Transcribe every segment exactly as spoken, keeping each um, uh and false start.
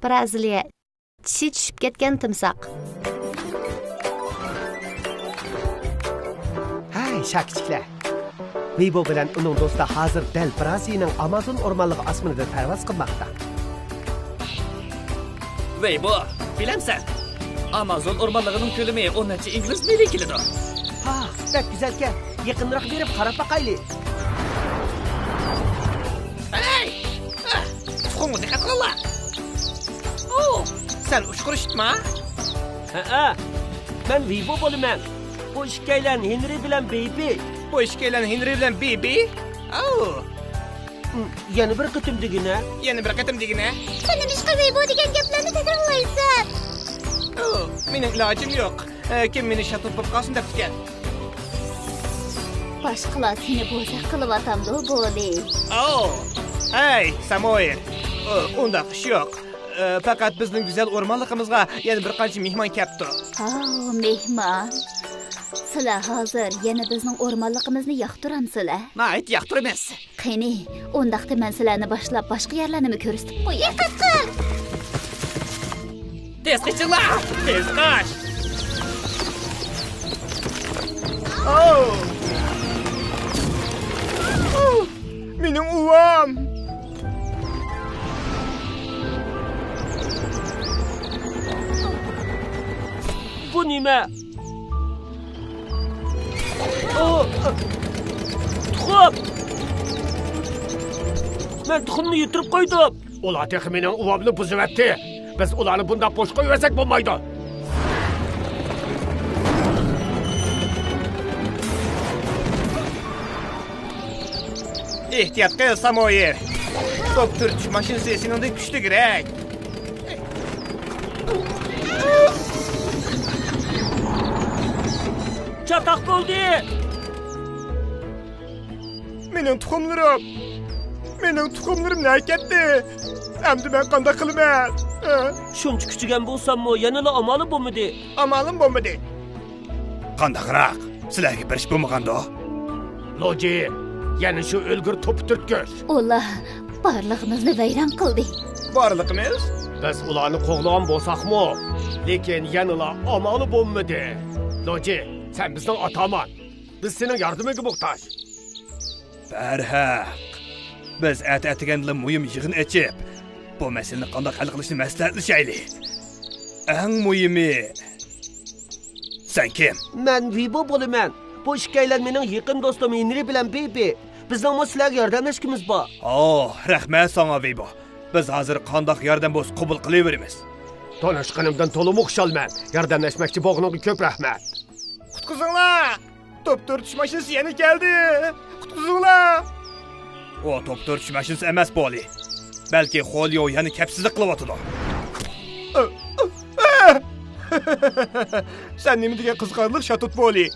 بىرازىلىيە. چىشى چۈشۈپ كەتكەن تىمساھ. ھەي، شاكىچىكلار! ۋىبو بىلەن ئۇنىڭ دوستى ھازىر دەل بىرازىلىيەنىڭ ئامازون ئورمانلىقى ئاسمىنىدا پەرۋاز قىلماقتا. ۋىبو، بىلەمسەن؟ ئامازون ئورمانلىقىنىڭ كۆلىمى ئون نەچچە ئىنگلىز مىلى كېلىدۇ. ھا، بەك گۈزەلكەن. يېقىنراق بېرىپ قاراپ باقايلى. ھەي! ئاھ! تۇخۇمغا دىققەت قىلىڭلار! ئوۋ! سەن ئۇچقۇر ئىتما؟ ھەئە، مەن ۋىبو بولىمەن. بۇ ئىككىيلەن ھېنرى بىلەن بېيبى. بۇ ئىككىيلەن ھېنرى بىلەن بېيبى؟ ئاۋۇ! يەنە بىر قېتىم دېگىنە. يەنە بىر قېتىم دېگىنە. سەن نېمىشقا ۋىبو دېگەن گەپلەرنى تەكرارلايسەن؟ ئوۋ، مېنىڭ ئىلاجىم يوق. ئە، كىم مېنى شاتۇت بولۇپ قالسۇن دەپتىكەن. باشقىلار سېنى بوزەك قىلىۋاتامدۇ، بولى؟ ئاۋۇ! ھەي، ساموئېل! ئۇ، ئۇنداق ئىش يوق. ئە، پەقەت بىزنىڭ گۈزەل ئورمانلىقىمىزغا يەنە بىر قانچە مېھمان كەپتۇ. ئاۋۇ، مېھمان! سىلەر ھازىر يەنە بىزنىڭ ئورمانلىقىمىزنى ياقتۇرامسىلەر؟ ناھايىتى ياقتۇرىمىز. قېنى، ئۇنداقتا مەن سىلەرنى باشلاپ باشقا يەرلەرنىمۇ كۆرسىتىپ قوياي. دىققەت قىل! تېز قېچىڭلار! تېز قاچ! ئاۋ! مېنىڭ ئۇۋام! بۇ نېمە؟ ئو! تۇخۇم! مەن تۇخۇمنى يىتىرىپ قويدۇم. ئۇلار تېخى مېنىڭ ئۇۋامنى بۇزۇۋەتتى. بىز ئۇلارنى بۇنداق بوش قويۇۋەرسەك بولمايدۇ. ئېھتىيات قىل، ساموئېل. توپ تۈرتۈش ماشىنىسى سېنىڭدىن كۈچلۈكرەك. چاتاق بولدى! مېنىڭ تۇخۇملىرىم! مېنىڭ تۇخۇملىرىم نەگە كەتتى؟ ئەمدى مەن قانداق قىلىمەن؟ ھە؟ شۇنچە كۈچىگەن بولساممۇ، يەنىلا ئامالى بولمىدى. ئامالىم بولمىدى. قانداقراق؟ سىلەرگە بىر ئىش بولمىغاندۇ؟ لوجى، يەنە شۇ ئۆلگۈر توپا تۈرتكۈچ. ئۇلار بارلىقىمىزنى ۋەيران قىلدى. بارلىقىمىز؟ بىز ئۇلارنى قوغلىغان بولساقمۇ، لېكىن يەنىلا ئامالى بولمىدى. لوجى، سەن بىزنىڭ ئاتامان. بىز سېنىڭ ياردىمىڭگە موھتاج. بەرھەق، بىز ئەتە ئەتىگەندىلا مۇھىم يىغىن ئېچىپ، بۇ مەسىلىنى قانداق ھەل قىلىشنى مەسلىھەتلىشەيلى. ئەڭ مۇھىمى، سەن كىم؟ مەن ۋىبو بولىمەن. بۇ ئىككىيلەن مېنىڭ يېقىن دوستۇم ھېنرى بىلەن بېيبى. بىزنىڭمۇ سىلەرگە ياردەملەشكۈمىز بار. ئوھ، رەھمەت ساڭا، ۋىبو. بىز ھازىر قانداق ياردەم بولسا قوبۇل قىلىۋېرىمىز. تونۇشقىنىمدىن تولىمۇ خۇشالمەن. ياردەملەشمەكچى بولغىنىڭغا كۆپ رەھمەت. قۇتقۇزۇڭلار! توپ تۈرتۈش ماشىنىسى يەنە كەلدى! قۇتقۇزۇڭلار! ئۇ توپ تۈرتۈش ماشىنىسى ئەمەس، بولى. بەلكى خوليو يەنە كەپسىزلىك قىلىۋاتىدۇ. سەن نېمە دېگەن قىزىقارلىق شاتۇت، بولى.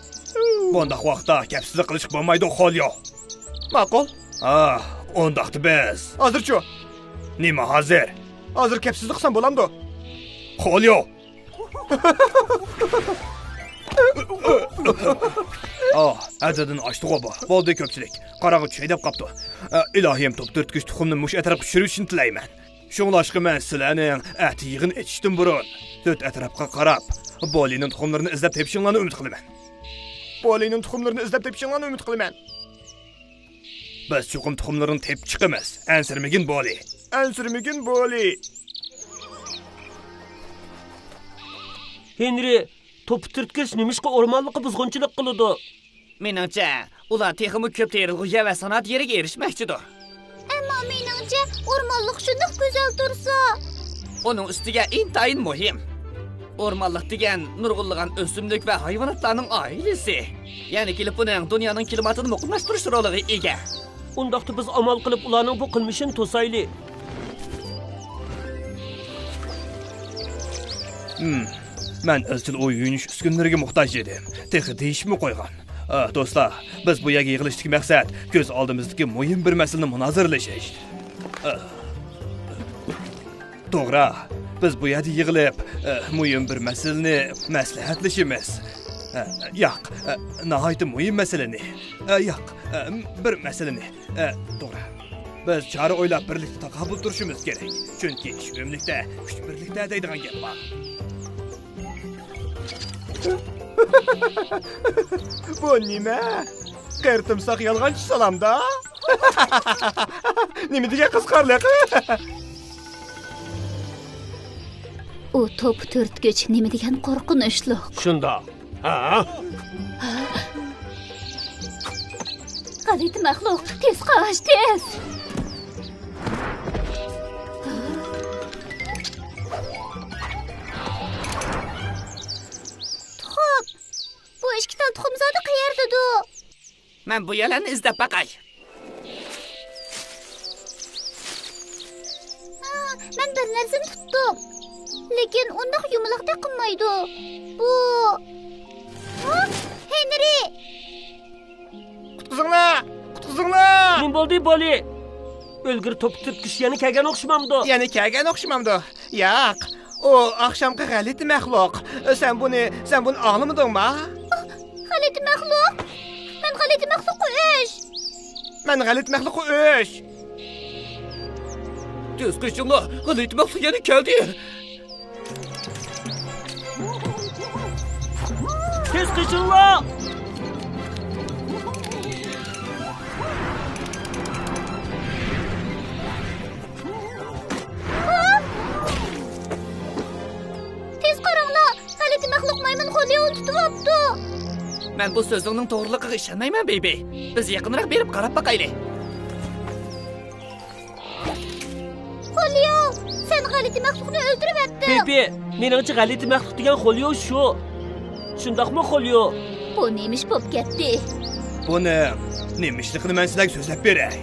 بۇنداق ۋاقىتتا كەپسىزلىك قىلىشقا بولمايدۇ، خوليو. ماقۇل. ئا، ئۇنداقتا بىز. ھازىرچۇ؟ نېمە ھازىر؟ ھازىر كەپسىزلىك قىلسام بولامدۇ؟ خوليو! ئا، ھەددىدىن ئاشتىغۇ بۇ. بولدى كۆپچىلىك. قاراڭغۇ چۈشەي دەپ قاپتۇ. ئە، ئىلاھىم، توپ تۈرتكۈچ تۇخۇمنى مۇشۇ ئەتراپقا چۈشۈرۈشۈنى تىلەيمەن. شۇڭلاشقا مەن سىلەرنىڭ ئەتە يىغىن ئېچىشتىن بۇرۇن تۆت ئەتراپقا قاراپ، بولىنىڭ تۇخۇملىرىنى ئىزدەپ تېپىشىڭلارنى ئۈمىد قىلىمەن. بولىنىڭ تۇخۇملىرىنى ئىزدەپ تېپىشىڭلارنى ئۈمىد قىلىمەن. بىز چوقۇم تۇخۇملىرىنى تېپىپ چىقىمىز. ئەنسىرىمىگىن، بولى. ئەنسىرىمىگىن، بولى. ھېنرى، توپا تۈرتكۈچ نېمىشقا ئورمانلىققا بۇزغۇنچىلىق قىلىدۇ؟ مېنىڭچە، ئۇلار تېخىمۇ كۆپ تېرىلغۇ يەر ۋە سانائەت يېرىگە ئېرىشمەكچىدۇر. ئەمما مېنىڭچە، ئورمانلىق شۇنداق گۈزەل تۇرسا. ئۇنىڭ ئۈستىگە ئىنتايىن مۇھىم. ئورمانلىق دېگەن نۇرغۇنلىغان ئۆسۈملۈك ۋە ھايۋاناتلارنىڭ ئائىلىسى. يەنە كېلىپ ئۇنىڭ دۇنيانىڭ كىلىماتىنى مۇقىملاشتۇرۇش رولىغا ئىگە. ئۇنداقتا بىز ئامال قىلىپ ئۇلارنىڭ بۇ قىلمىشىنى توسايلى. ھىم، مەن ئىزچىل ئۇ يۇيۇنۇش ئۈسكۈنىلىرىگە موھتاج ئىدىم. تېخى دېيىشمۇ قويغان. ئا، دوستلار، بىز بۇ يەرگە يىغىلىشتىكى مەقسەت كۆز ئالدىمىزدىكى مۇھىم بىر مەسىلىنى مۇنازىرىلىشىش. ئا، توغرا، بىز بۇ يەردە يىغىلىپ، ئا، مۇھىم بىر مەسىلىنى مەسلىھەتلىشىمىز. ئا، ياق، ئا، ناھايىتى مۇھىم مەسىلىنى. ئا، ياق، ئا، بىر مەسىلىنى. ئا، توغرا. بىز چارە ئويلاپ، بىرلىكتە تاقابىل تۇرۇشىمىز كېرەك. چۈنكى ئىش ئۆملۈكتە، كۈچ بىرلىكتە دەيدىغان گەپ بار. بۇ نېمە؟ قېرىتىمساق يالغانچى سالامدا؟ نېمە دېگەن قىزىقارلىق؟ ئۇ توپا تۈرتكۈچ، نېمە دېگەن قورقۇنچلۇق. شۇنداق. ھە؟ غەلىتە مەخلۇق، تېز قاچ، تېز! تۇخۇم! بۇ ئىككى تال تۇخۇمزادە قەيەردىدۇ؟ مەن بۇ يەرلەرنى ئىزدەپ باقاي. ھا، مەن بىر نەرسىنى تۇتتۇم. لېكىن ئۇنداق يۇمىلاقتەك قىلمايدۇ. بۇ، ھا، ھېنرى! قۇتقۇزۇڭلار! قۇتقۇزۇڭلار! نېمە بولدى، بولى؟ ئۆلگۈر توپا تۈرتكۈچى يەنە كەلگەن ئوخشىمامدۇ؟ يەنە كەلگەن ئوخشىمامدۇ؟ ياق، ئۇ ئاخشامقى غەلىتە مەخلۇق. سەن بۇنى، سەن بۇنى ئاڭلىمىدىڭما؟ غەلىتە مەخلۇق! مەن غەلىتە مەخلۇققا ئۆچ! مەن غەلىتە مەخلۇققا ئۆچ! تېز قېچىڭلار، غەلىتە مەخلۇق يەنە كەلدى! تېز قېچىڭلار! تېز قاراڭلار! غەلىتە مەخلۇق مايمۇن خوليوۋنى تۇتۇۋاپتۇ! مەن بۇ سۆزۈڭنىڭ توغرىلىقىغا ئىشەنمەيمەن، بېيبى. بىز يېقىنراق بېرىپ قاراپ باقايلى. خوليوۋ، سەن غەلىتە مەخلۇقنى ئۆلتۈرۈۋەتتىڭ! بېيبى، مېنىڭچە غەلىتە مەخلۇق دېگەن خوليوۋ شۇ. شۇنداقمۇ، خوليوۋ؟ بۇ نېمە ئىش بولۇپ كەتتى؟ بۇنىڭ نېمە ئىشلىقىنى مەن سىلەرگە سۆزلەپ بېرەي.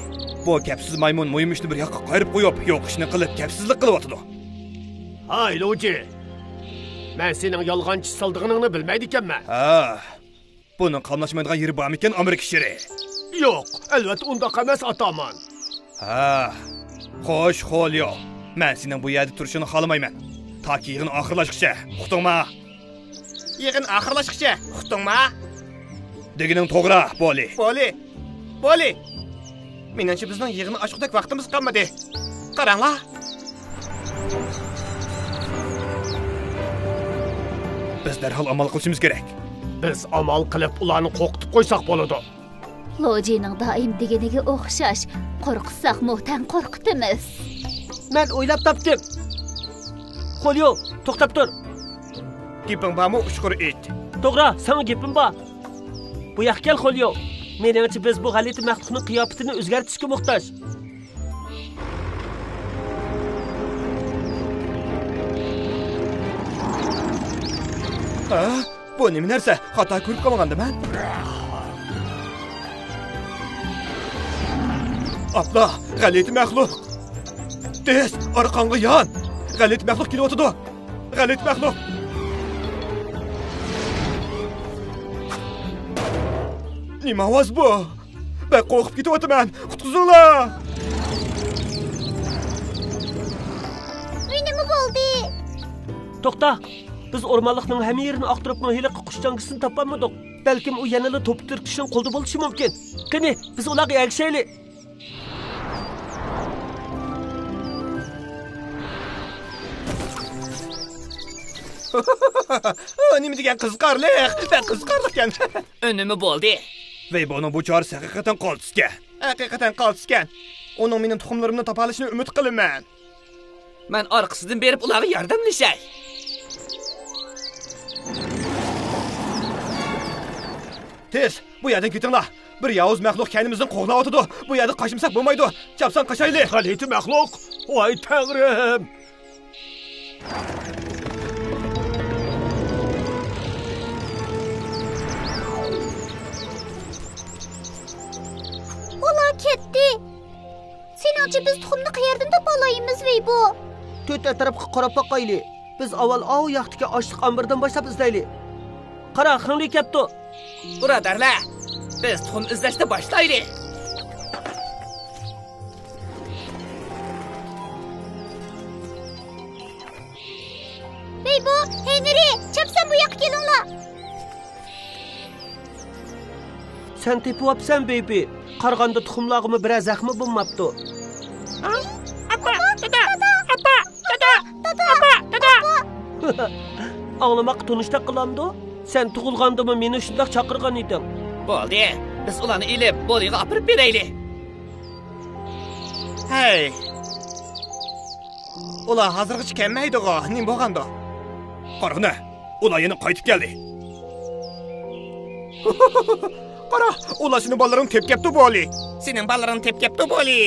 بۇ كەپسىز مايمۇن مۇھىم ئىشنى بىر ياققا قايرىپ قويۇپ، يوق ئىشنى قىلىپ، كەپسىزلىك قىلىۋاتىدۇ. ھاي، لۇجى! مەن سېنىڭ يالغانچى سالىدىغىنىڭنى بىلمەيدىكەنمەن. ھە، بۇنىڭ قاملاشمايدىغان يېرى بارمىكىن، ئامېرىكا شىرى؟ يوق، ئەلۋەتتە ئۇنداق ئەمەس، ئاتامان. ھە، خوش، خوليو. مەن سېنىڭ بۇ يەردە تۇرۇشۇڭنى خالىمايمەن. تاكى يىغىن ئاخىرلاشقىچە، ئۇقتۇڭما؟ يىغىن ئاخىرلاشقىچە، ئۇقتۇڭما؟ دېگىنىڭ توغرا، بولى. بولى. بولى. مېنىڭچە بىزنىڭ يىغىننى ئاچقۇدەك ۋاقتىمىز قالمىدى. قاراڭلار. بىز دەرھال ئامال قىلىشىمىز كېرەك. بىز ئامال قىلىپ ئۇلارنى قورقۇتۇپ قويساق بولىدۇ. لوجىنىڭ دائىم دېگىنىگە ئوخشاش، قورقۇتساقمۇ تەڭ قورقۇتىمىز. مەن ئويلاپ تاپتىم. خوليو، توختاپ تۇر. گېپىڭ بارمۇ، ئۇچقۇر ئىت؟ توغرا، ساڭا گېپىم بار. بۇ ياققا كەل، خوليو. مېنىڭچە، بىز بۇ غەلىتە مەخلۇقنىڭ قىياپىتىنى ئۆزگەرتىشكە موھتاج. ھە؟ بۇ نېمە نەرسە؟ خاتا كۆرۈپ قالمىغاندىمەن؟ ئاپلا، غەلىتە مەخلۇق! تېز، ئارقاڭغا يان! غەلىتە مەخلۇق كېلىۋاتىدۇ! غەلىتە مەخلۇق! نېمە ئاۋاز بۇ؟ بەك قورقۇپ كېتىۋاتىمەن! قۇتقۇزۇڭلار! ۋۇي، نېمە بولدى؟ توختا! بىز ئورمانلىقنىڭ ھەممە يېرىنى ئاختۇرۇپمۇ ھېلىقى قۇش جاڭگىسىنى تاپالمىدۇق. بەلكىم ئۇ يەنىلا توپا تۈرتكۈچىنىڭ قولىدا بولۇشى مۇمكىن. قېنى، بىز ئۇلارغا ئەگىشەيلى. نېمە دېگەن قىزىقارلىق! بەك قىزىقارلىقكەن! ئۈنۈمى بولدى. ۋەي، بۇنىڭ بۇ چارىسى ھەقىقەتەن قالتىسكەن. ھەقىقەتەن قالتىسكەن. ئۇنىڭ مېنىڭ تۇخۇملىرىمنى تاپالىشىنى ئۈمىد قىلىمەن. مەن ئارقىسىدىن بېرىپ ئۇلارغا ياردەملىشەي. تېز، بۇ يەردىن كېتىڭلار. بىر ياۋۇز مەخلۇق كەينىمىزدىن قوغلاۋاتىدۇ. بۇ يەردە قاچمىساق بولمايدۇ. چاپسان قاچايلى. غەلىتە مەخلۇق! ۋاي تەڭرىم! ئۇلار كەتتى. سېنىڭچە بىز تۇخۇمنى قەيەردىن تاپالايمىز، ۋەيبو؟ تۆت ئەتراپقا قاراپ باقايلى. بىز ئاۋۋال ئاۋۇ ياقتىكى ئاشلىق ئامبىرىدىن باشلاپ ئىزدەيلى. قارا، خېڭلى كەپتۇ. بۇرادەرلەر، بىز تۇخۇم ئىزدەشنى باشلايلى. ۋەيبو، ھېنرى، چاپسان بۇ ياققا كېلىڭلار. سەن تېپىۋاپسەن، بېيبى. قارىغاندا تۇخۇملارغىمۇ بىرەر زەخمى بولماپتۇ. ئاپا، دادا، ئاپا، دادا، ئاپا، دادا. ئاڭلىماققا تونۇشتەك قىلامدۇ؟ سەن تۇغۇلغاندىمۇ مېنى شۇنداق چاقىرغان ئىدىڭ. بولدى، بىز ئۇلارنى ئېلىپ بولىغا ئاپىرىپ بېرەيلى. ھەي، ئۇلار ھازىرغىچە كەلمەيدىغۇ، نېمە بولغاندۇ؟ قارىغىنا، ئۇلار يەنە قايتىپ كەلدى. قارا، ئۇلار سېنىڭ بالىلىرىڭنى تېپىپ كەپتۇ بولى. سېنىڭ بالىلىرىڭنى تېپىپ كەپتۇ بولى.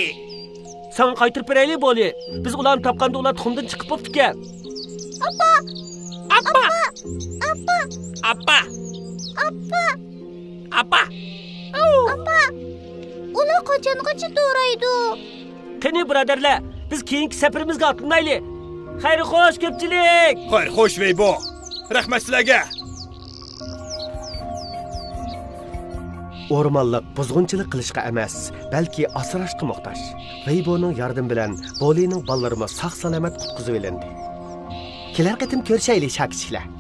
ساڭا قايتۇرۇپ بېرەيلى بولى. بىز ئۇلارنى تاپقاندا ئۇلار تۇخۇمدىن چىقىپ بوپتىكەن. ئاپا! ئاپا! ئاپا! ئاپا! ئاپا! ئاپا! ئاپا! ئۇلار قاچانغىچە دورايدۇ؟ قېنى، بۇرادەرلەر، بىز كېيىنكى سەپىرىمىزگە ئاتلىنايلى. خەير خوش، كۆپچىلىك! خەير خوش، ۋەيبو! رەھمەت سىلەرگە! ئورمانلىق بۇزغۇنچىلىق قىلىشقا ئەمەس، بەلكى ئاسراشقا موھتاج. ۋەيبونىڭ ياردىمى بىلەن بولىنىڭ بالىلىرىمۇ ساق-سالامەت قۇتقۇزۇۋېلىندى. كېلەر قېتىم كۆرۈشەيلى، شاكىچىكلەر.